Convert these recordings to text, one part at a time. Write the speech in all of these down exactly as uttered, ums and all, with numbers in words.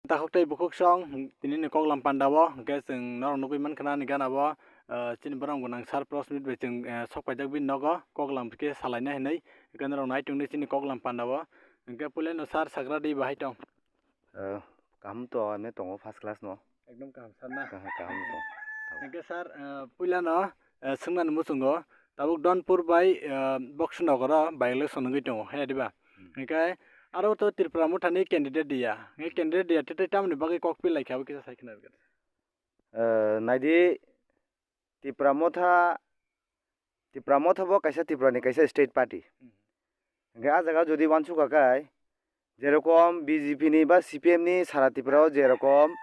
Takhuk tei bukhuk song, tini ni koklam panda o, hwnkhe chwng norok nugwi mankha ani gana o, ah, chini borok gwnang sir Prosmit bai chwng, eh, sok paijak bini nogo, koklam khe salaina hinwi, hwnkhe norok nai tongdi chini koklam panda o, hwnkhe puilano sir sagra di bahai tong. Eh, kaham to, ane tongo first class no. Ekdom kaham sir na. Kaham, kaham to. Hwnkhe sir, eh, puilano, eh, swngnani muchungo, tabuk Donpur bai, eh, Boksonogoro by election wngwi tongo, he diba? Hmm. Hwnkhe aro to Tripura Mothani candidate diya. Hwnkhe candidate diya tei, tei tamoni bagwi kok pil laikha abo kisa sai khna rwgwdi. Eh, naidi Tipra Motha, Tipra Motha bo kaisa Tripura ni kaisa state party. Hmm. Hwnkhe ah jaga jodi uansukha khe, jerokom B J P ni ba C P M ni sara Tripura o jerokom,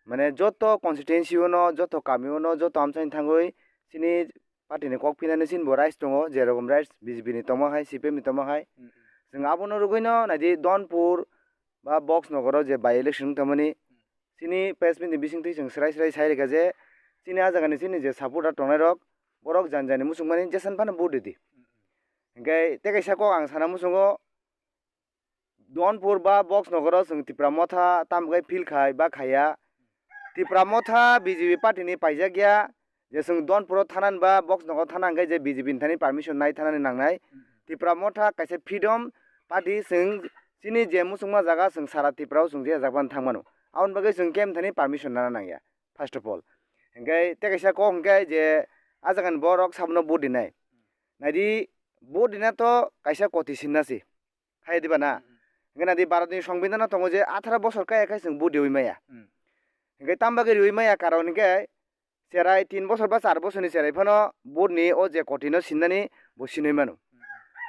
mane, joto constituency o no, joto kami o no, joto amchaini thangwi chini party ni kok phinani chini bo rights tongo, jerokom rights B J P ni tongma hai, C P M ni tongma hai. Hmm. Chwng abono rwgwi no naidi Donpur ba Boksonogoro je by election wng tongmani, chini press meet ni bisingtwi chwng swrai swrai sai rwkha je, chini ah jaga ni chini je supporter tongnai rok, borok jani jani muchungmani jesan phano vote ridi. Hwnkhe tei kaisa kok ang sana muchungo, Donpur ba Boksonogoro chwng Tipra Motha tamo khe feel khai ba khaiya. Tipra Motha B J P party ni paijak ya, je chwng Donpuro thanani ba Boksonogoro thana hwnkhe je B J P ni thani permission nai thanani nangnai. Tipra Motha kaisa freedom party, chwng chini je muchungma jaga chwng sara Tripura o chwng je jak phano thang mano. Aboni bagwi chwng kemthani permission nana nangya, first of all. Hwnkhe tei kaisa kok hwnkhe je ah jaga ni borok sabono vote rinai. Naidi, vote rina to kaisa koti sinna se. Hai diba na? Hmm. Hwnkhe naidi Bharat ni Songbidan o tongo je atharo bosor kaya khe chwng vote riwi maya. Hmm. Hwnkhe tamo bagwi riwi maya karon hwnkhe cherai tin bosor ba char bosor ni cherai phano vote ni o je koti no sinnani bo sinwi mano. Hmm.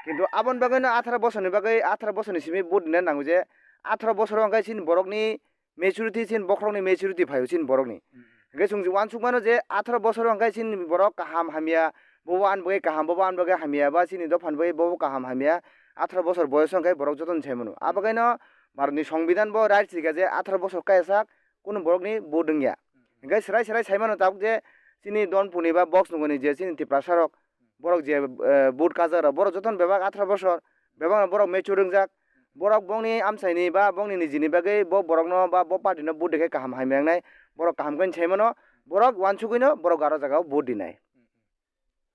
Kintu aboni bagwi no atharo bosor ni bagwi, atharo bosor ni simi vote rina nango je atharo bosor o hwnkhe chini borok ni maturity, chini bokhorok ni maturity phaio chini borok ni. Hmm. Hwnkhe chwng uansuk mano je atharo bosor o hwnkhe chini borok kaham hamya, bobo ani bagwi kaham, bobo ani bagwi hamya, ba chini dopha ni bagwi bobo kaham hamya, atharo bosor boyos o hwnkhe borok jotono sai mano. Abo kaino Bharat ni Songbidan bo rights rikha je atharo bosor kaya sak kunu borok ni vote wngya. Hwnkhe swrai swrai sai mano tabuk je chini Donpur ni ba Boksonogor ni je chini Tiprasa rok, borok je, eh, vote kajak rok, borok jotono bebak atharo bosor, bebak no borok mature wngjak. Borok bongni amchaini ba bongni nijini bagwi bo borokno ba bo party no vote rikhe kaham hamya wngnai, borok kaham khe sai mano, borok uansugwi no borok aro jaga o vote rinai.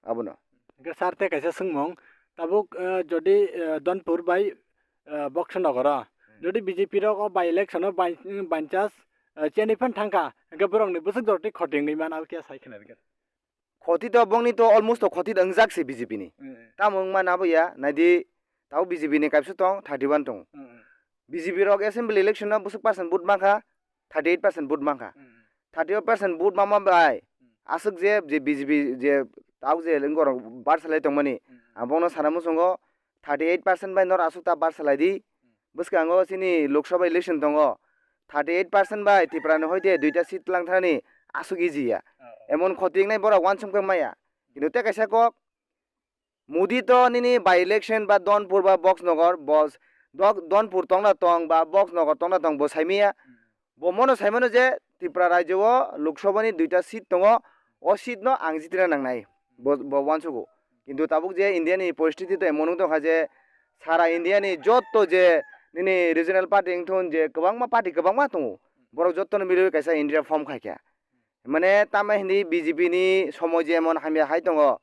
Abono. Hwnkhe sir tei kaisa swngmung, tabuk, eh, jodi, eh, Donpur bai, eh, Boksonogoro, hmm, jodi B J P rok o by election o by, by chance, eh, chenwi phan thangkha, hwnkhe borokni bwswk jora tei khoti wngwi man, abo khe sai khna rwgwdi. Khoti to bongni to almost to khoti to wngjak se B J P ni. Hmm. Tamo wngma nabo ya, naidi, tabo B J P ni kaisa tong, thirty one tong. Hmm. B J P rok assembly election no bwswk percent vote mankha, thirty eight percent vote mankha. Hmm. Thirty eight percent vote mama bai, hmm, aswk je, je B J P je tabo je wngorok bar salai tongmani, hmm, ang bongno sana muchungo thirty eight percent bai nor aswk ta bar salai di. Hmm. Bwskango chini Lok Sabha election tongo, thirty eight percent bai Tripura ni hoite duita seat lang thani aswk easy ya. Oh, oh. Emon khoti wngnai borok uansuk khe maya. Kintu tei kaisa kok, Modi to nini by election ba Donpur ba Boksonogor, bos, Dok-, Donpur tongna tong ba Boksonogor tongna tong bo saimaya. Hmm. Bo mono saimano je Tripura rajyo o Lok Sabha ni duita seat tongo, o seat no ang jitina nangnai. Bo, bo uansugo. Kintu tabuk je India ni poristiti to emon wng tongkha je sara India ni jotto je nini regional party wngthun je kwbangma party kwbangma tongo. Borok jotto no miliwi kaisa India form khaikha. Mane tamo hindi B J P ni somoy je emon hamya hai tongo.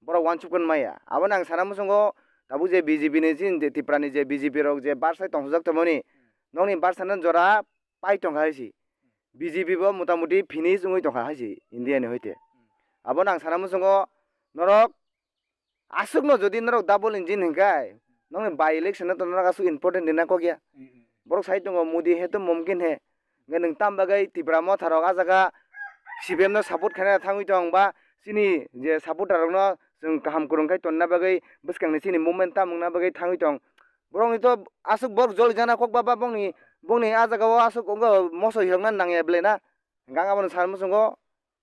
Borok uansuk maya. Abono ang sana muchungo tabuk je B J P ni chini je Tripura ni je B J P rok je barsai tongsajak tongmani, nokni barsana jora pai tongkha hai se. B J P bo motamuti finish wngwi tongkha hai se India ni hoite. Abono ang sana muchungo norok aswkno jodi norok double engine hinkhai, nokni by election no to norok aswk important rina kok ya. Mm, mm. Borok sai tongo Modi he to mumkin he. Hwnkhe nwng tam bagwi Tipra Motha rok ah jaga C P M no support khaina thangwi tong ba chini je supporter rokno chwng kaham kwrwng khai tonna bagwi bwskangni chini movement tam wngna bagwi thangwi tong. Borokni to aswk borok joli jana kok ba, ba bongni, bongni ah jaga o aswk wngkha moso hirokna nangya belai na. Hwnkhe ang abono sana muchungo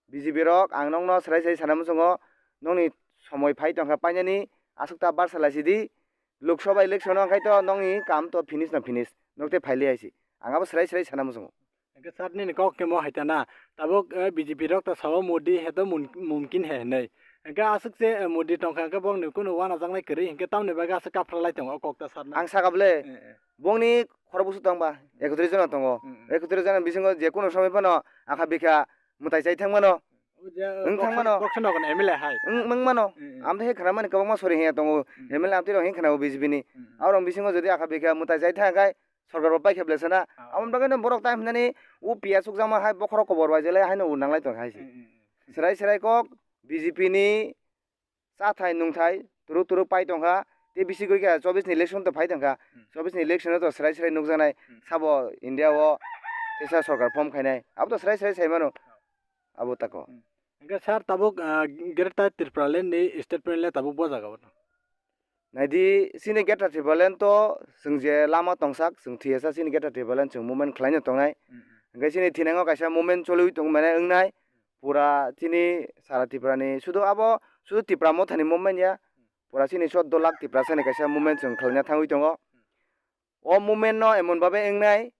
B J P rok ang nokno swrai swrai sana muchungo nokni somoi phai tongkha painani aswk ta barsa laisidi. Lok Sabha election o hwnkhe to nokni kam to finish no finish, nok tei phailai hai se. Ang abo swrai swrai sana muchungo. Hwnkhe sir nini kok khe mo hai ta na, tabuk, eh, B J P rok ta sao Modi he to mun-, mumkin he hinwi. Hingke aswk se, eh, Modi tongkha, hingke bongni kunu wanajaknai kwrwi, hingke tamoni bagwi aswk kaphralai tongo o kok ta sarna. Ang saka bole, eh, eh, bongni khorok busu tongba, ekotris jona tongo. Mm, mm. Ekotris jona bisingo je kunu somoi phano akha bikha mwtai chai thangmano. O je, wng thangmano. Boxer, boxer nogo M L A hai. Wng, wng mano. Mm, mm. Amtwi khe khwnamani kwbangma sori hiya tongo. Mm. M L A amtwi rok hinkhe khwnao B J P ni. Mm, mm. Aborok bisingo jodi akha bikha mwtai chai thangkha, sorkar bo paikha belai sana. Ah. Aboni bagwi no borok tai hwnani o P S ukjakma hai bokhorok kobor bai jelai haino o nanglai tong hai se. Mm, mm, mm. Serai serai kok B J P ni chathai nungthai turu turu pai tongkha. Tei bisi gori khe chobbish ni election to phai tongkha. Hmm. Chobbish ni election to serai serai nukjaknai. Hmm. Sabo India o teisa sorkar form khainai. Abo to serai serai sai mano. Oh. Abo tako. Hmm. Hingke sir tabuk, ah, Greater Tipraland ni statement le tabuk bo jaga o. Naidi, chini Greater Tipraland to chwng je lama tongsak, chwng thwiyasa chini Greater Tipraland chwng movement khlaina tongnai. Hmm, hmm. Hingke chini thinango kaisa movement choliwi tong mane wngnai. Pura chini sara Tripura ni sudu abo, sudu Tipra Motha ni movement ya. Pura chini choddo lakh Tiprasa ni kaisa movement chwng khlaina thangwi tongo. O movement no emon babe wngnai,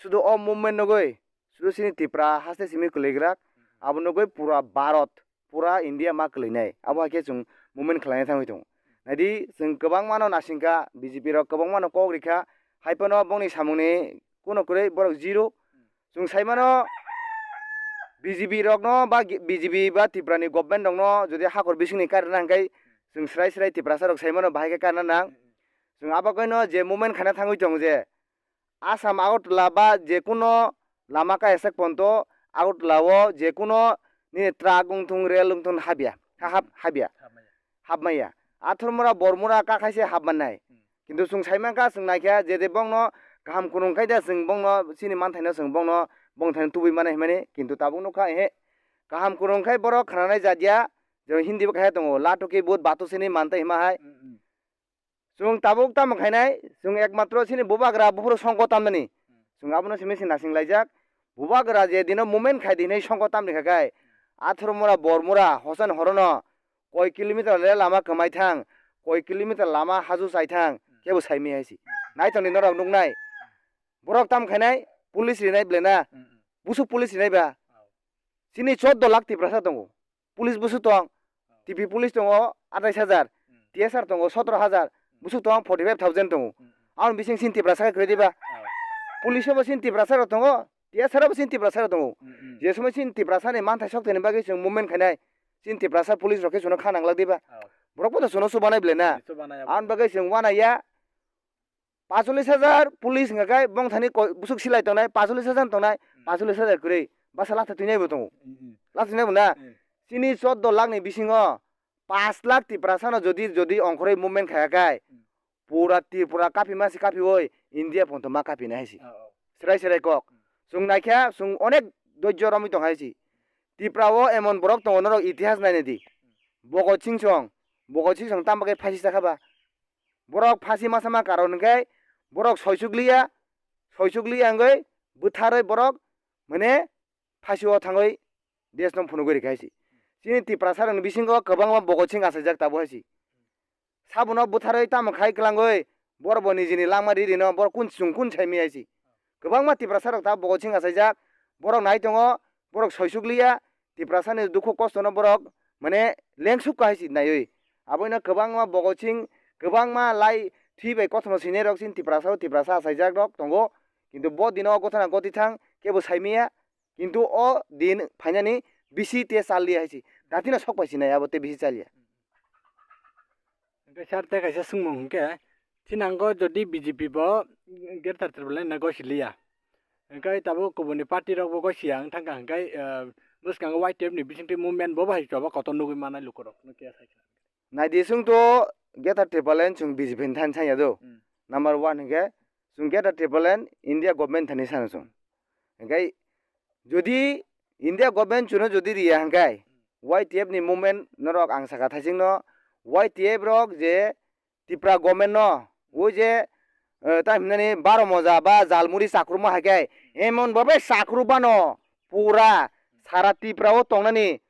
sudu o movement nugui, sudu chini Tripura haste simi kwlwigwrak, abo nugui pura Bharat, pura India ma kwlwinai. Abo hai khe chwng movement khlaina thangwi tongo. Naidi, chwng kwbangma no nasingkha, B J P rok kwbangma no kok rikha, hai phano bongni samungni kuno kwrwi borok zero. Chwng sai mano, B J P rokno ba G-, B J P ba Tripura ni government rokno jodi hakor bisingni karina hwnkhe chwng srai srai Tiprasa rok sai mano bahai khe karina nang. Chwng abo kaino je movement khaina thangwi tongo je Assam Agartala ba je kuno lama kaya sak ponto Agartala o je kuno nini truck wngthung, rail wngthung habya, ha-, hab-, habya, hapmaya. Athormura Bormura kakhaise hapmannai. Kintu chwng sai mankha, chwng naikha, je de bongno kaham kwrwng khai da, chwng bongno chini manthaino chwng bongno, bongthaino tubui mano hinmani, kintu tabuk nukha, ehe, kaham kwrwng khai borok khnanai jat ya, je Hindi bo kaisa tongo, "Lato ki boot baaton se nahi manta" hinma hai. Chwng tabuk tamo khainai, chwng ekmatro chini bubagra buphuru songko tamnani. Chwng abono simi se nasing laijak. Bubagra je dino movement khai di hinwi songko tamni kha khai, Athormura Bormura hosan horono koi kilometer le lama kwmai thang, koi kilometer lama haju chai thang, kebo saimi hai si. Naithokni norok nuknai. Borok tam khainai, police rinai belai na. Busuk police rinai ba. Chini choddo lakh Tiprasa tongo. Police busuk tong, T P police tongo atais hajar, T S R tongo sotro hajar, busuk tong forty five thousand tongo. Aboni bising chini Tiprasa khe kwrwi diba? Police bo chini Tiprasa rok tongo, T S R bo chini Tiprasa rok tongo. Je somoi chini Tiprasa ni manthai sok thani bagwi chwng movement khainai, chini Tiprasa police rok khe chwngno kha nanglak diba? Borok bo to chwngno chubanai belai na. Aboni bagwi chwng uanaiya. Pacholis hajar police hwnka khe bongthani koi-, busuk silai tongnai, pacholis hajar tongnai, pacholis hajar kwrwi. Basa latha twinai bo tongo. Latha twinai bo na? Chini choddo lakh ni bisingo pash lakh Tiprasa no jodi, jodi ongkhorwi movement khaya khai, pura Tripura kaphima se kaphiwi India phonto ma kaphinai hai se. Serai serai kok. Chwng naikha, chwng onek doijjo romwi tong hai se. Tripura o emon borok tongo norok itihas nainai di. Bhogot Singh Chong, Bhogot Singh Chong tamo khe phasi chakha ba? Borok phasi masa ma karon hwnkhe borok soisukliya, soisukliya wngwi bwtharwi borok mane phasi o thangwi desh no phunugwi rikha hai se. Chini Tiprasa rokni bisingo kwbangma Bhogot Singh achaijak tabuk hai se. Sabono bwtharwi tamo khai kwlangwi borok bo nijini langma ri rino borok kun chwng kun saimi hai se. Kwbangma Tiprasa rok tabuk Bhogot Singh achaijak, borok nai tongo, borok soisukliya, Tiprasani dukhu kostono borok mane lengsuk kahai si naiwi. Aboino kwbangma Bhogot Singh, kwbangma lai thwi bai kothoma swinai rok chini Tiprasa o Tiprasa achaijak rok tongo. Kintu bo dino o gothana goti thang kebo saimiya. Kintu o din phainani bisi te chaliya hai si. Datino sok pai sinai abo te bisi chaliya. Hwnkhe sir tei kaisa swngmung hwnkhe, thinango jodi B J P bo Greater Tipraland no gosi liya, hwnkhe tabuk kubuni party rok bo gosi ya wng thangkha hwnkhe, eh, bwskango Y T F ni bisingtwi movement bo bai choba kotor nugwi mannai lukurok, nukya sai khe. Naidi chwng to Greater Tipraland chwng B J P ni thani thangya do. Hmm. Number one hwnkhe chwng Greater Tipraland India government thani sana chwng. Hwnkhe jodi India government chwngno jodi riya hwnkhe Y T F ni movement norok ang saka thaisingno Y T F rok je Tipra government no o je, eh, ta himnani baro moja ba jalmuri chakruma hai khe emon babe chakrubano pura sara Tipra o tongnani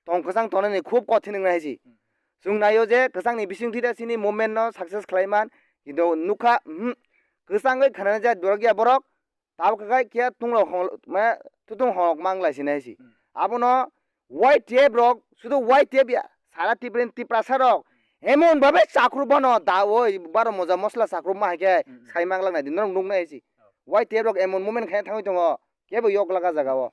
tong kwchang tongnani khub kothin wngnai hai si. Chwng naio je kwchangni bising thwi da chini movement no success khlai man, kintu nukha, mhm, kwchangwi khanani jat borok ya borok, tabuk khe khe tungrok hong-, ma, tutung hok mang lai sinai si. Hmm. Abono Y T F rok, sudu Y T F ya, sara Tiprani Tiprasa rok emon babe chakruk bano da oi baro moja mosla chakruk ma hai khe Hmm, hmm. Sai mang lak nai di norok nuk nai si. Oh. Y T F rok emon movement khai thangwi tongo kebo yok laka jaga o.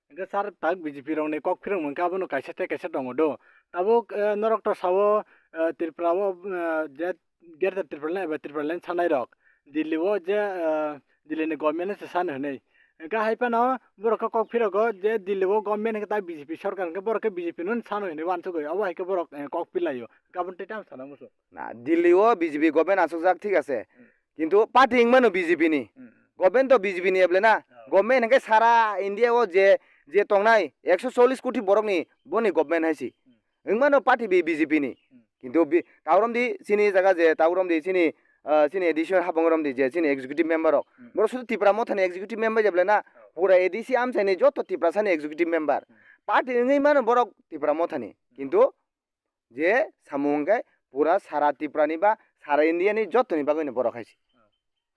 Hingke sir tak B J P rokni kok phirong mangkha abono kaisa tei kaisa tongo do. Tabuk, eh, norok to sao, eh, Tripura o, eh, je Greater Tripura Land eba Tripura Land sanai rok. Delhi o je, eh, Delhi ni government se sano hinui. Hingke hai phano borok khe kok phirogo je Delhi o government hingke ta B J P sorkar hingke borok khe B J P no sano hinui wansugui. Obo hai khe borok, eh, kok philaio. Hingke aboni tei tamo sana muchung. Na, Delhi o B J P government asukjak thik ase. Hmm. Kintu party wngmano B J P ni. Hmm. Government to B J P ni eble na. Oh. Government hingke sara India o je, je tongnai ekso chollish koti borok ni boni government hai si. Hmm. Wngmano party bi B J P ni. Hmm. Kintu bi, taurom di chini jaga je, taurom di chini, ah, chini A D C hapang rom di je, chini executive member rok. Hmm. Borok sudu Tipra Motha ni executive member je eble na. Oh. Pura A D C amchai ni joto Tiprasa ni executive member. Hmm. Party wngwi mano borok Tipra Motha ni. Hmm. Kintu je samung hwnkhe pura sara Tripura ni ba sara India ni joto ni bagwi no borok hai se.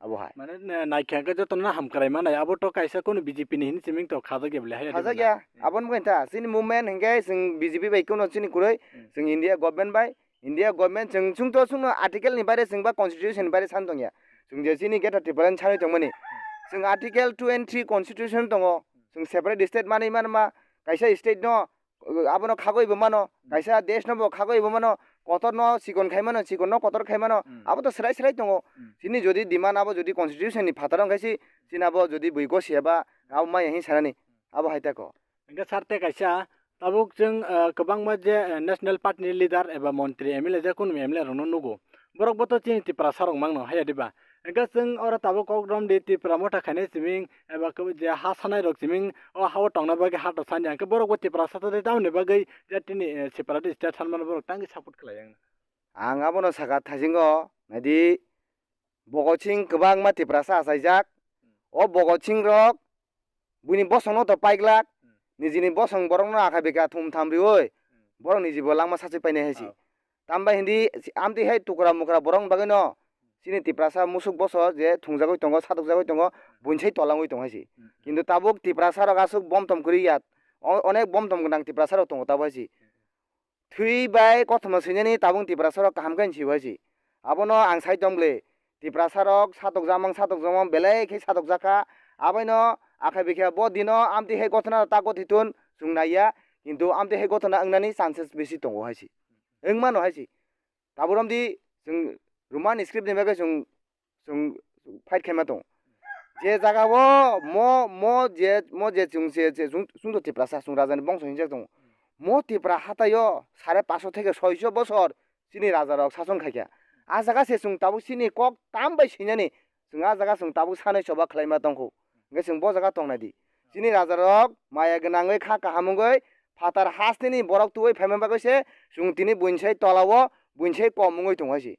Abo hai. Mane, na-, naikha hwnkhe joto no hamkrai manai, abo to kaisa kunu B J P ni hini siming to khajak ya bwle, hai Khajak ya, aboni bagwi ta, chini movement hwnkhe chwng B J P bai kunu chini kwrwi, Hmm. chwng India government bai, India government chwng, chwng to chwngno article ni baire chwng ba constitution ni baire san tongya. Chwng je chini Greater Tripura ni sanwi tongmani. Chwng article two and three constitution tongo. Chwng separate state manwi manma, kaisa state no abono khagwi bo mano, kaisa desh no bo khagwi bo mano, kotor no chikon khai mano, chikon no kotor khai mano, Hmm. abo to swrai swrai tongo. Hmm. Chini jodi demand abo jodi constitution ni phataro wngkhe si, chini abo jodi bui gosi eba, abo maya hin sanani, abo hai tako. Hingke sir tei kaisa, tabuk chwng, eh, kwbangma je, eh, national party ni leader eba montri M L A je kunu M L A rokno nugo. Borok bo to chini Tiprasa rok mangno, haiya diba? Hingke chwng oro tabuk kok rom di Tipra Motha khainai siming, eba kebo je ha sanai rok siming, o ha o tongna bagwi ha to sanya. Hingke borok bo Tiprasa to tei tamoni bagwi je tini, eh, separate state sanmano borok tangwi support khlai yang. Ang abono sakha thaisingo, naidi Bhagat Singh kwbangma Tiprasa achaijak. O Bhagat Singh rok buini bosongno to paiglak, Hmm. nijini bosong borokno akha bikha thum tham riui, Hmm. borok nijibo langma sachi painai hai si. Oh. Tambai hindi amtwi hai tukra mukra borok bagwi no chini Tiprasa musuk boso je thungjagwi tongo, satokjagwi tongo, buini sai tolangwi tongo hai si. Hmm. Kintu tabuk Tiprasa rok aswk bomtom kwrwi ya, o-, onek bomtom gwnang Tiprasa rok tongo tabuk hai si. Hmm. Thwi bai kothoma swinani tabuk Tiprasa rok kaham khe si bai si. Abono ang sai tong bwle. Tiprasa rok satokjakmang satokjakmang belai khe satokjak kha. Aboino akha bikha bo dino amtwi hai gothona ta gothi thun chwng naiya. Kintu amtwi hai gothona wngnani chances bisi tongo hai si. Wng mano hai si. Tabuk romdi chwng Roman script ni bagwi chwng chwng fight khaima tongo. Je jaga o mo, mo je, mo je chwng se, se chwng, chwng to Tiprasa, chwng raja ni bongso hinjak tongo. Mo Tipra hatai o sare paso theke soiso bosor chini raja rok sason khaikha. A jaga se chwng tabuk chini kok tam bai sinani chwng a jaga chwng tabuk sanai choba khlaima tongkho. Hingke chwng bo jaga tongnai di. Chini raja rok maya gwnangwi kha kaham wngwi phatar hasteni borok tubui phaima bagwi se chwng tini buini sai tola o buini sai kom wngwi tongo hai se.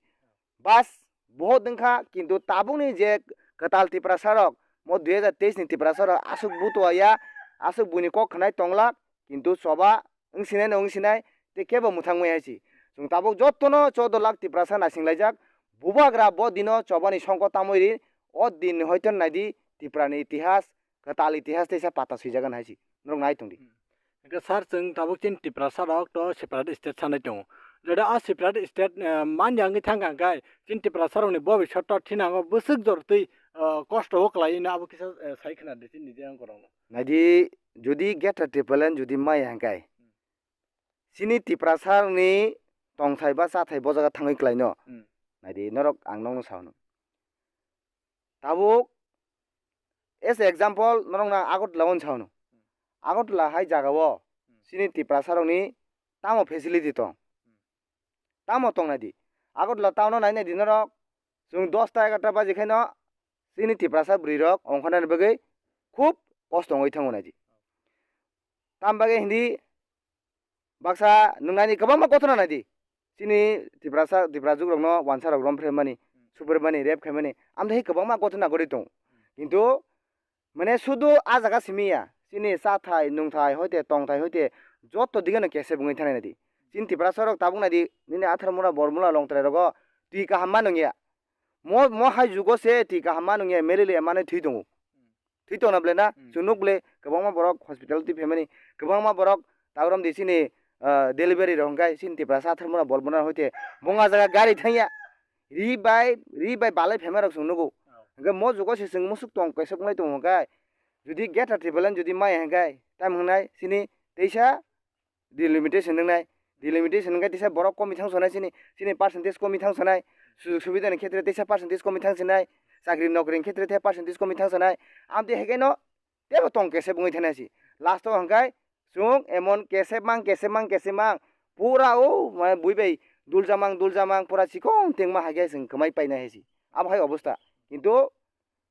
Bas, bohot wngkha, kintu tabukni je kwtal Tiprasa rok, mo dui hajar teis ni Tiprasa rok aswk butua ya, aswk buini kok khnai tonglak, kintu choba wngsinai no wngsinai, tei kebo mwthangmaya hai si. Chwng tabuk jotono choudo lakh Tiprasa naisinglaijak, bubagra bo dino chobani songkot tamwi ri, o din hoito naidi Tiprani itihas, kwtal itihas teisa pata swijagan hai si. Norok nai tongdi. Hmm. Hingke sir, chwng tabuk chini Tiprasa rok to separate state sanai tongo. Jodi a separate state, eh, manya wngwi thangkha hingke chini Tiprasa rokni bobisot to thinango bwswk jor twi, eh, kosto o kwlai hino abo kisa, eh, sai khna di chini je ang korokno. Naidi, jodi Greater Tipraland jodi maya hingke, Hmm. chini Tiprasa rokni tongthai ba chathai bo jaga thangwi kwlaino. Hmm. Naidi, norok ang nokno sao no. Tabuk, as a example, norok na Agartala o wng sao no. Agartala hai jaga o chini Tiprasa rokni tamo facility tong? Tamo tong nai di? Agartala town o nai nai di norok, chwng dosta egarta baji khaino chini Tiprasa bwrwi rok ongkhornani bagwi khub kosto wngwi thango nai di. Tam bagwi hindi baksa nwngnani kwbangma kothona nai di. Chini Tiprasa, Tiprajwk rokno wansa rok rom phre mani, supre mani, rep khai mani, amtwi kwbangma kothona gori tongo. Kintu mane sudu a jaga simi ya, chini chathai, nungthai, hoite tongthai, hoite joto dige no kesep wngwi thanai nai di. Chini Tiprasa rok tabuk nai di, nini Atharmura, Bormula, Longtrai rogo twi kaham ma nung ya. Mo, mo hai jugo se twi kaham ma nung ya, malaria manwi thwi tongo. Thwi tongna bwle na? Hmm. Chwng nuk bwle kwbangma borok hospital twi phaimani, kwbangma borok tabuk romdi chini ah, delivery rok hwnkhe chini Tiprasa atharmura bol bono hoite bongha jaga gari thangya. Ri bai, ri bai balai phaima rok chwng nugo. Hwnkhe mo jugo se chwng musuk tong kaisa wnglai tongo hwnkhe. Jodi greater Tipraland jodi maya hwnkhe, tamo hwnai chini teisa delimitation wngnai. Delimitation hwnkhe teisa borok komi thang sonai chini, chini percentage komi thang sonai. Sujog subidani khetre teisa percentage komi thang sonai. Chakri nokri ni khetre teisa percentage komi thang sonai. Amtwi hai khe no tebo tong kesep wngwi thangna si. Last o hwnkhe chwng emon kesep mang, kesep mang, kesep mang. Pura o, mane, bui bai duljamang, duljamang, pura chikon tengma hai khe chwng kwmai paina hai si. Abo hai obostha. Kintu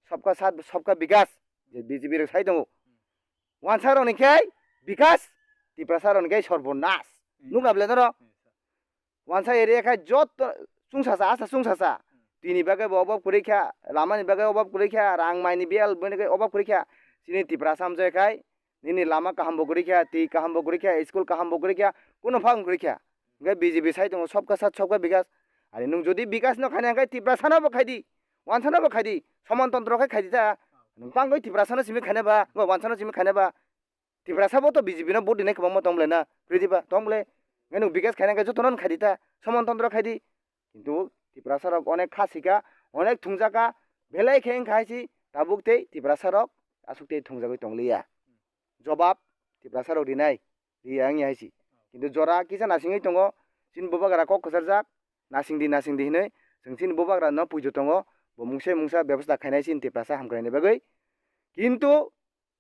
sabka saath, sabka bikas, je B J P rok sai tongo. Wansa rok ni khe bikas, Tiprasa rok ni khe sorbonas. Nukna bwle norok? Wansa area khai joto chwngsacha, asa chwngsacha. Tini bagwi bo obab kwrwi kha, lama ni bagwi obab kwrwi kha, rang mai ni biyal bini bagwi obab kwrwi kha. Chini Tiprasa amchai khai, nini lama kaham bo kwrwi kha, twi kaham bo kwrwi kha, school kaham bo kwrwi kha, kuno phang kwrwi kha. Hwnkhe B J P sai tongo, sobka sat, sobka bikas. Ani nwng jodi bikas no khaina hwnkhe Tiprasa no bo khai di, Wansa no bo khai di, Soman Tantro khai khai di ta. Nwng tangwi Tiprasa no simi khaina ba, bo Wansa no simi khaina ba. Tiprasa bo to B J P no vote rinai kwbangma tong bwle na, kwrwi diba tong bwle. Ngai nwng bikas khaina khe jotono khai di ta, Soman Tantro khai di. Kintu Tiprasa rok onek kha sika, onek thungjaka, belai khe wngkha hai si tabuk tei Tiprasa rok aswk tei thungjagwi tong liya. Jobab Tiprasa rok rinai, riya wngya hai si. Kintu jora kisa nasingwi tongo, chini bubagra kok kwcharjak, nasing di, nasing di hinwi chwng chini bubagra no puijo tongo, bo mungsa mungsa bebostha khainai chini Tiprasa hamkraini bagwi. Kintu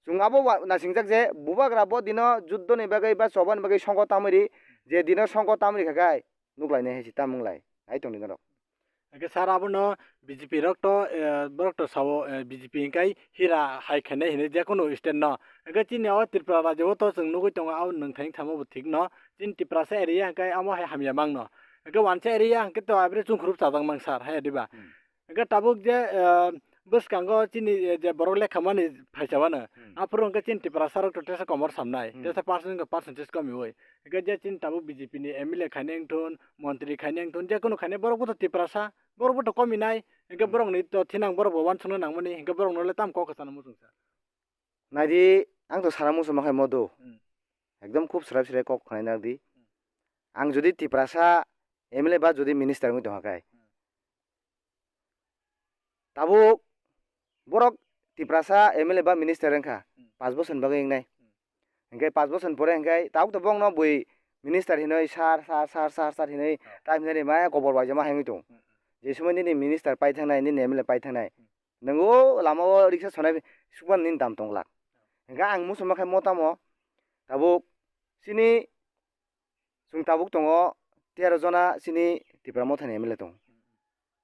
chwng abo wa-, nasingjak je bubagra bo dino juddoni bagwi ba chobani bagwi songkho tamwi ri, je dino songkho tamwi rikha khai nuklainai hai si tamung lai, nai tongdi norok. Hwnkhe sir abono B J P rok to, eh, borok to sao, eh, B J P hwnkhe hira hai khainai hinwi jekunu state no. Hwnkhe chini o Tripura rajyo o to chwng nugwi tongo, abo nwng thani thamo bo thik no. Chini Tiprasa area hwnkhe amo hai hamya mang no. Hwnkhe wansa area hwnkhe to abri chungkhrup chajak mang sir, hai diba? Hmm. Hwnkhe tabuk je, eh, bwskango chini, eh, je borok lekha mani phaisa mano, hmm, aphuru hwnkhe chini Tiprasa rok to tesa komor samnai, hmm, tesa percent hwnkhe percentage komiui. Hwnkhe je chini tabuk B J P ni M L A khainai wngthun, montri khainai wngthun, jekunu khainai borok bo to Tiprasa, borok bo to kominai, hwnkhe, hmm, borok ni to thinang borok bo uansukna nangmani, hwnkhe borok no le tamo kok kwchana muchungsa. Naidi, ang to sana muchungma khai modo. Hmm. Ekdom khub srai srai kok khnai nardi. Hmm. Ang jodi Tiprasa M L A ba jodi minister wngwi tongkha khai, hmm, tabuk borok Tiprasa M L A ba minister wngkha, hmm, panch bosor ni bagwi wngnai. Hmm. Hwnkhe panch bosor ni pore hwnkhe tabuk to bongno bui minister hinwi sir, sir, sir, sir, sir hinwi, oh, time hinwi maya kobor bai jama hai wngwi tong. Hmm, hmm. Je somoi nini minister pai thangnai, nini M L A pai thangnai. Hmm. Nwng o lama o riksa sonai sukmani nini dam tong glak. Hwnkhe ang muchungma khai mo tamo tabuk chini Chwng tabuk tongo tero jona chini Tipra Mothani M L A tongo.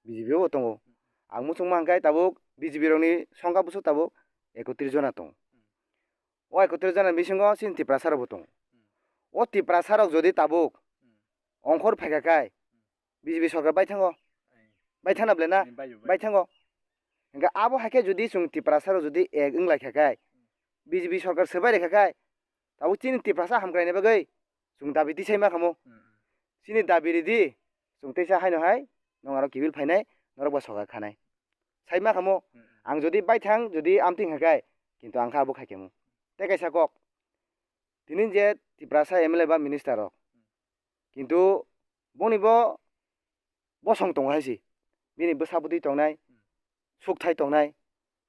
B J P o bo tongo. Ang muchungma hwnkhe tabuk B J P rokni songkha bwswk tabuk ekotris jona tongo. O ekotris jona bisingo chini Tiprasa rokbo tongo. O Tiprasa rok jodi tabuk ongkhor phaikha khai B J P sorkar bai thango. Bai thangna bwle na? Bai thango. Hwnkhe abo hai khe jodi chwng Tiprasa rok jodi ek wng lai kha khai, B J P sorkar swbai rikha khai, tabuk chini Tiprasa hamkraini bagwi chwng dabi tisai ma khamu. Hmm. Chini dabi ridi, chwng teisa haino hai, nwng aro kibil phainai, norok bo soka khanai. Sai ma khamu, hmm, ang jodi baithang, jodi amtwing hai khai, kintu ang kha abo khai khamu. Tei kaisa kok, tini je Tiprasa M L A ba minister rok, kintu boni bo bosong tongo hai se. Bini bwsa bwtwi tongnai, hmm, sukthai tongnai.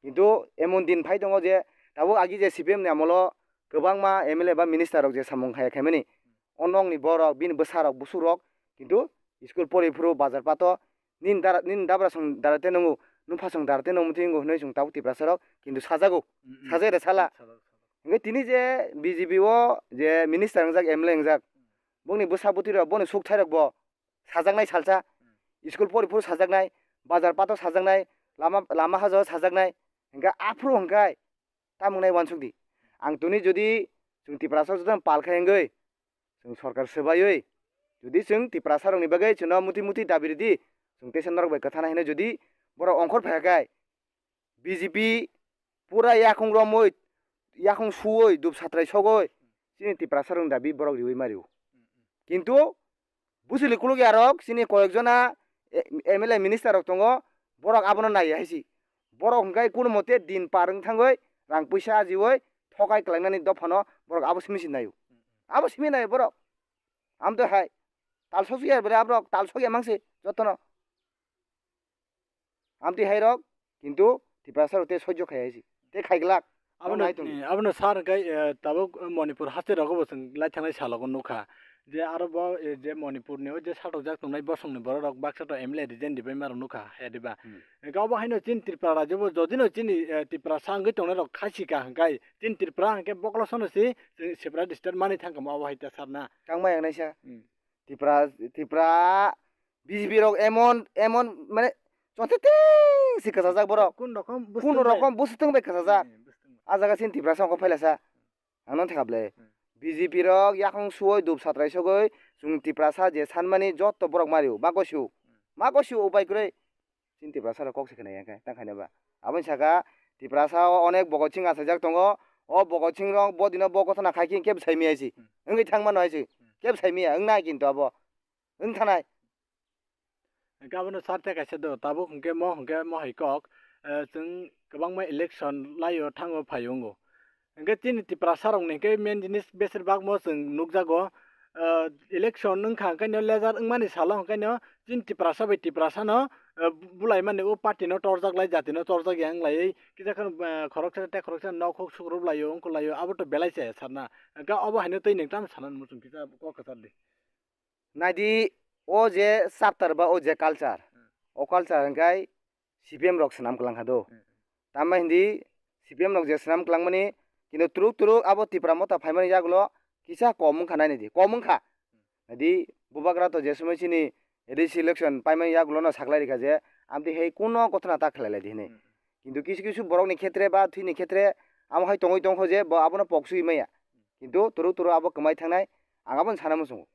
Kintu emon din phai tongo je tabuk agi je C P M ni amolo kwbangma M L A ba minister rok je samung hai khaimani, o nokni borok, bini bwsarok, busurok kintu school pori phuru bazar pato nini dara, nini dabra song dara te nungo, nupha song dara te nungo hinwi chwng tabuk Tiprasa rok kintu sajago, hmm, hmm, sajai re sala. Sajak, sajak. Hingke tini je B J P o je minister wngjak, M L A wngjak, hmm, bongni bwsa bwtwi rok, boni sukthai rok bo sajaknai salsa, hmm, school pori phuru sajaknai, bazar pato sajaknai, lama, lama hajao sajaknai, hingke aphuru hingkai tamung nai uansuk di. Ang tini jodi chwng Tiprasa joto pal khai wngwi chwng sorkar swbaiwi, jodi chwng Tiprasa rokni bagwi chwngno muti muti dabi ridi, chwng teisa norok bai kwthana hinwi jodi borok ongkhor phaiya khai, B J P pura yakung romwi, yakung suwi, dup satrai sogwi, chini Tiprasa rokni dabi borok riwi ma rio. Kintu busi likuluk yarok, chini koyek jona, e, M L A minister rok tongo, borok abono naiya hai si. Borok hwnkhe kuno mote din par wng thangwi, rang puisa ajiwi, thokai kwlainani dophano borok abo simi si naio. Abo simi naio borok. Amtwi hai tal sokya bwrwi aborok tal sokya mangsi jotono. Amtwi hai rok kintu Tiprasa rok tei sojjo khai hai si. Tei khai glak. Abono, Abono hai tong. Eh, abono sar hwnkhe, eh, tabuk Manipur haste rogo bo chwng lai thangnai salogo nukha. Je aro bo, eh, je Manipur ni o je satokjak tongnai bosong ni borok rok baksa to M L A resign ribai ma rok nukha, he diba? Hmm. Hwnkhe obo haino chini Tripura rajyo bo jodi no chini, eh, Tiprasa wngwi tongnai rok khai si ka hwnkhe chini Tripura hwnkhe bokolo sono si chwng separate state mani thang kamo obo hai ta sar na. Tangma yang naisa. Hmm. Tipra, Tipra B J P rok emon, emon mane chonte ting si kwchajak borok. Kun rokom Kun bwswtwng bai. Rokom bwswtwng bai kwchajak. Eh, bwswtwng bai. A jaga chini Tiprasa wngkha phailasa. Ang nang thangkha ble. Hmm. B J P rok yakung suoi dup satrai sogoi chwng Tiprasa je sanmani joto borok mario. Ma gosio. Hmm. Ma gosio upai kwrwi. Chini Tiprasa rok kok se khna ya khe, tang khaina ba. Aboni saka Tiprasa o onek Bhagat Singh achaijak tongo. O Bhagat Singh rok bo dino bo gotona khai khe kebo sai miya si. Hmm. Wngwi thang mano hai si. Hmm. Kebo sai miya, wng nai kintu abo. Wng thanai. Hwnkhe abono sarte kaisa do, tabuk hwnkhe mo hwnkhe mo hai kok, eh, chwng kwbangma election laio thango phaio wngo. Hwnkhe chini Tiprasa rokni hwnkhe main jinis besir bak mo chwng nukjago, eh, election wngkha hwnkhe no leader wngmani salo hwnkhe no chini Tiprasa bai Tiprasa no, eh, bulaimani o party no torjak lai, jati no torjak ya wng lai, kisa kheno, eh, khoroksa tei khoroksa nok huk sukrup laio, wngkuk laio, abo to belai se sarna. Hwnkhe obo haino tei nwng tamo sana muchung kisa kok kwchar di. Naidi, o je chapter ba o je culture, hmm, o culture hwnkhe C P M rok swnam kwlang kha do. Hmm. Tamo hindi C P M rok je swnam kwlangmani, kintu turuk turuk abo Tipra motha phaimani yagulo kisa kom wngkha nainidi, kom wngkha. Hmm. Naidi, bubagra to je somoi chini A D C election paimani yagulo no saklai rikha je, amtwi hai kuno gotona ta khlai lai di hinwi. Hmm. Kintu kisu kisu borokni khetre ba thwini khetre amo hai tongwi tongkho je bo abono pok sui maya. Kintu turuk turuk abo kwmai thangnai, ang abono sana muchungo.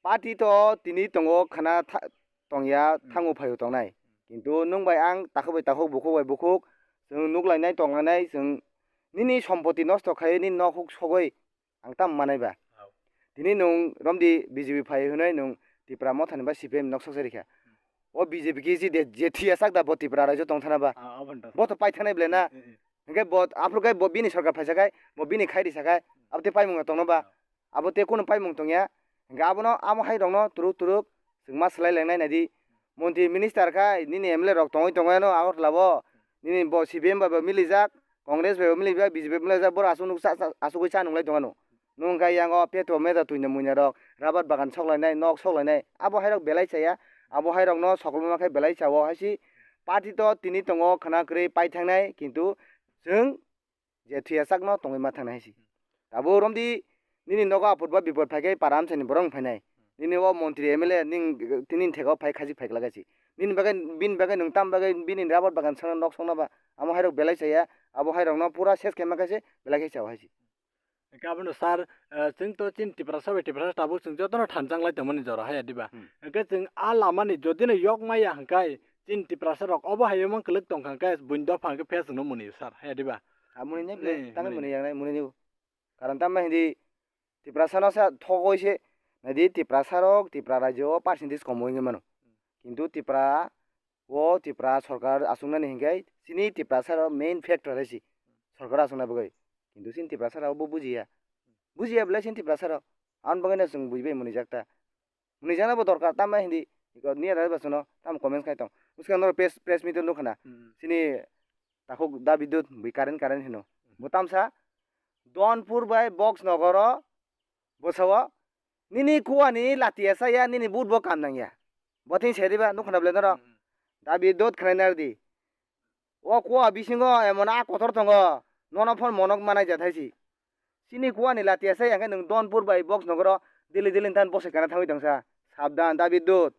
Party to tini tongo khana tha-, tongya, hmm, thango phaio tongnai. Kintu nwng bai ang takhuk bai takhuk, bukhuk bai bukhuk, chwng nuklainai tonglainai, chwng nini sompoti nosto khai, nini nok huk sogwi ang tamo manai ba? Hao. Tini nwng romdi B J P phai hwnwi nwng Tipra mothani ba C P M nok soksa rikha. Hmm. O B J P khe je de-, je thiya sak da bo Tipra raijo tong thana ba? Ah, abo wngkha. Bo to pai thanai ble na? Eh, eh. Hwnkhe bo aphuru khe bo bini sorkar phaisa khai, bo bini khai risa khai, abo tei paimung tongno ba? Abo tei kunu paimung tongya. Hwnkhe abono amo hai rokno turuk turuk chwng ma swlai lengnai naidi. Montri minister khai nini M L A rok tongwi tongwi ano Agartala bo. Nini bo C P M bai bo milijak, Congress bai bo milijak, B J P bai milijak, borok aswk nuk cha-, cha-, aswkwi cha nunglai tongano. Nwng kha yang o petro meda twino muina rok, rabar bagan soklainai, nok soklainai. Abo hai rok belai chaya, abo hai rokno sokolma khe belai chao hai si. Party to tini tongo khwna kwrwi pai thangnai, kintu chwng je thwiya sakno tongwi ma thangnai hai si. Tabuk romdi nini nogo apot ba bipot phai khe para amchaini borok wng phainai. Nini o montri M L A ning tini thego phai khajik phai glak hai si. Nini bagwi, bini bagwi nwng tam bagwi bini rabar bagan songno nok songno ba amo hai rok belai chaya, abo hai rokno pura ses khe ma khe se belai khe chao hai si. Hwnkhe abono sir, eh, chwng to chini Tiprasa bai Tiprasa tabuk chwng jotono thanchang lai tongmani jora haya diba? Hmm. Hwnkhe chwng a lamani jodi no yok maya hwnkhe chini Tiprasa rok obo hai mang kwlwk tongkha hwnkhe buini dopha hwnkhe phia chwngno muni sir haya diba? Ha, muni ni, eh, tangwi muni. Muni yang nai, muni ni. Karon tamo hindi Tiprasa no sa thogoi se, naidi Tiprasa rok Tipra rajyo o percentage komo wngwi mano. Kintu Tipra o Tipra sorkar achuknani hinkhe chini Tiprasa rok main factor hai si sorkar achukna bagwi. Kintu chini Tiprasa rok bo bujiya. Bujiya belai chini Tiprasa rok. Aboni bagwi no chwng bujibai mwnwijak ta. Mwnwijakna bo dorkar, tamo hindi. Iko niya dai ba chwngno tamo comments khai tong. Bwskango norok press, press meet o nukha na. Hmm. Chini takhuk Da Bidyut bui current, current hino. Bo tamsa Donpur bai Box Nogoro bwsao nini kuani lati ya saya, nini but bo kam nang ya. Bo thing se diba nukha na belai norok. Hmm. Da Bidyut khwnai nardi. O kua bisingo emon a kotor tongo, nono phone monok manai ja thaisi. Chini kua ni latia sai, hwnkhe nwng Donpur bai Box Nogoro daily daily than bosai kana thangwi tongsa. Sabdan, Da Bidyut.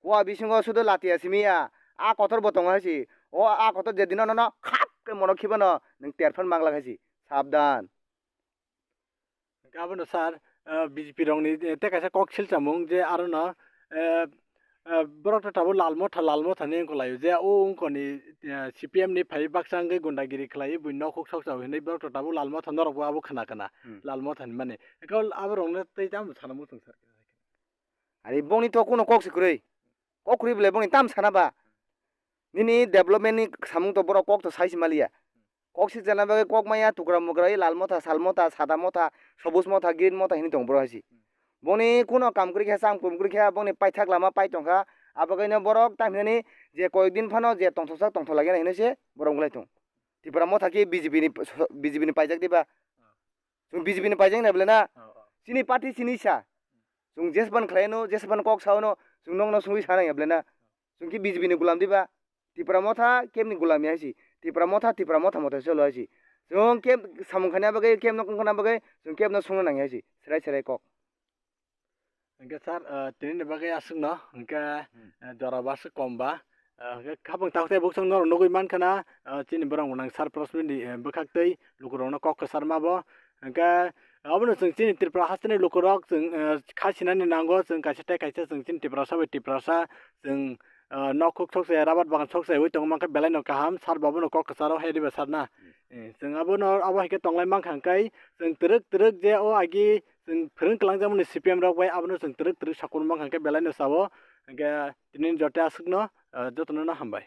Kua bisingo sudo latia simi ya, a kotor bo tongo haisi. O a kotor je dino nono khap khe monok khibano, nwng terphan manglak haisi. Sabdan. Hwnkhe abono sir, eh, B J P rokni, eh, tei kaisa kok silchamung je arono, eh, eh, borok to tabuk Lal Motha, Lal Motha ni wngkha laio je o wngkha ni, eh, C P M ni phai baksa wngwi gundagiri khlaiwi buini nok huk sok chao hinwi borok to tabuk Lal Motha norok bo abo khna khna. Hmm. Lal Motha ni mani. Hwnkhe aborokno tei tamo sana muchung sir. Ari bongni to kuno kok se kwrwi. Kok kwrwi belai bongni tam sana ba. Nini development ni samung to borok kok to sai se maliya. Kok sikjana bagwi kok maya tukra mukra, Lal Motha, Sal Motha, Sada Motha, Sobuj Motha, Green Motha hinwi tongo borok hai se. Boni kuno kam kwrwi kha, cham kum kwrwi kha, boni paithak lama pai tongkha. Abo kaino borok tang hinani je koyek din phano je tongthoksak tongthok lagina hinwi se borok wngwlai tong. Tipra motha khe B J P ni, B J P ni paijak diba? Chwng B J P ni paijak na belai na? Chini party chini sa. Chwng jesban khlaino, jesban kok saono, chwng nokno sungwi sa nang ya belai na? Chwng khe B J P ni gulam diba? Tipra motha kebni gulam ya si. Tipra motha, Tipra motha motha cholo si. Chwng keb samung khani bagwi, kebno kongkhana bagwi, chwng kebno sungna nang ya si. Serai serai kok. Hingke sir, eh, tini ni bagwi aswkno, hingke, eh, jora bo aswk kom ba. Eh, hingke khapang takhuk tei bukhuk norok nugwi mankha na, eh, chini borok gwnang sir Prasmini, eh, bwkhak tei lukurokno kok kwcharma bo. Hingke abono chwng chini Tripura hasteni lukurok chwng, eh, kha sinani nango, chwng kaisa tei kaisa chwng chini Tiprasa bai Tiprasa chwng, eh, nok khuk sokse rabar bagan sokse ui tongo mankha belai no kaham, sir bo abono kok kwcharo hai riba sir na. Eh, chwng abono abo hai khe tonglai mankha hingke chwng twrwk twrwk je o agi chwng phwrwng kwlangjakmani C P M rok bai abono chwng twrwk twrwk sakhulma hwnkhe belai no sao. Hwnkhe tini joto aswkno, ah, jotono no hambai.